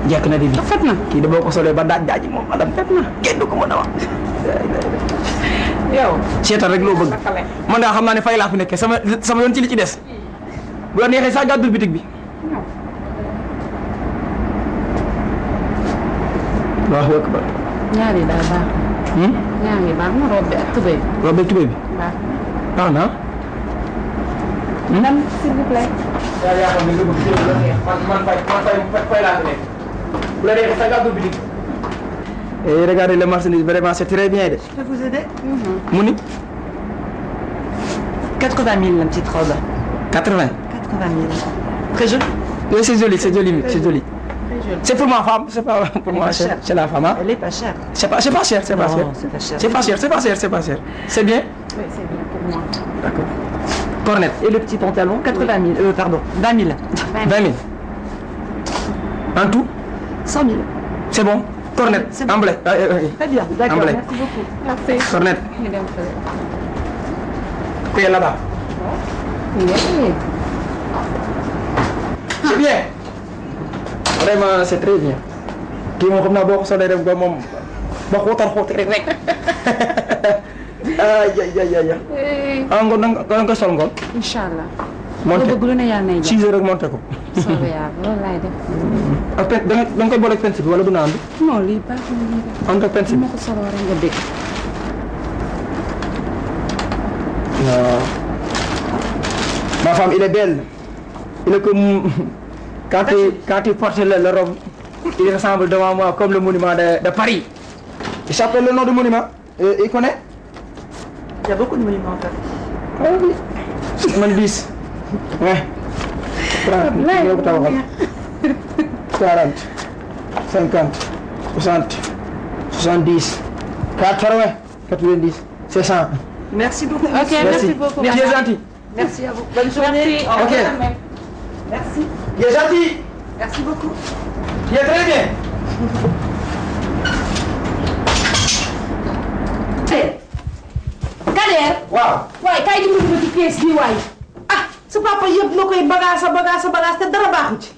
jekk na di bi fet na kii de boo ko solee ba daaj moom madame fet na kenn du ko mën a wax. yow seetal rek loo bëgg man daa xam naa ne fay laa fi nekkee sama yoon ci li ci des bu la neexee sax gàddul bitig bi. Allahu akbar. ñaari daal baax. ñaari baax na robe ak tubéy bi. robe ak tubéy bi. baax na. madame s'il vous plaît. yaa xam ne nga bëgg jël la neex man fay laa fi nekk bu la neexee sax gàddul bitig. Et regardez le marchandise, vraiment c'est très bien. Je peux vous aider? Mouni 80 000 la petite robe. 80 80 000. Très joli. Oui, c'est joli, c'est joli, c'est joli. Très joli. C'est pour ma femme, c'est pas pour moi, c'est la femme. Hein? Elle est pas chère. C'est pas cher, c'est pas cher. C'est pas cher. C'est pas cher, c'est pas cher, c'est pas cher. C'est bien? Oui, c'est bien pour moi. D'accord. Cornet. Et le petit pantalon? 80 000. Pardon, 20 000. 20 000. En tout? 100 000. C'est bon? Cornet, en blé. Très bien, d'accord, blé. merci beaucoup. Merci. Cornet. Qui est là-bas? Oui. C'est bien. Vraiment, c'est très bien. Kii moom xam naa boo ko solee def ba moom ba xóotal rek. ah nga nga sol ngoon. incha allah. monté bëgg lu ne yàlla nay 6 heures rek monté ko. soobee yàlla loolu laay def. ak pen da nga koy boole ak pensi bi wala du naan bi. non lii baaxul lii de. ànd ak pensi bi ma ko soloo rek nga dégg. Non. Ma femme, il est belle. Il est comme... Quand il porte le robe, il ressemble devant moi comme le monument de Paris. Il s'appelle le nom du monument. Il connaît? Il y a beaucoup de monuments en Paris. Ah oui. Man 10. Ouais. 40, 50, 60, 70, 80, 90, c'est 100. Merci beaucoup. Ok, merci beaucoup. Tu es gentil. Merci à vous. Bonne journée. Merci. Ok. Merci. Tu es gentil. Merci beaucoup. Tu es très bien. Kader. Waaw. waaye kay dimbali ma ci kees gi waay. ah su papa yëpp ma koy bagage te dara baaxu ci.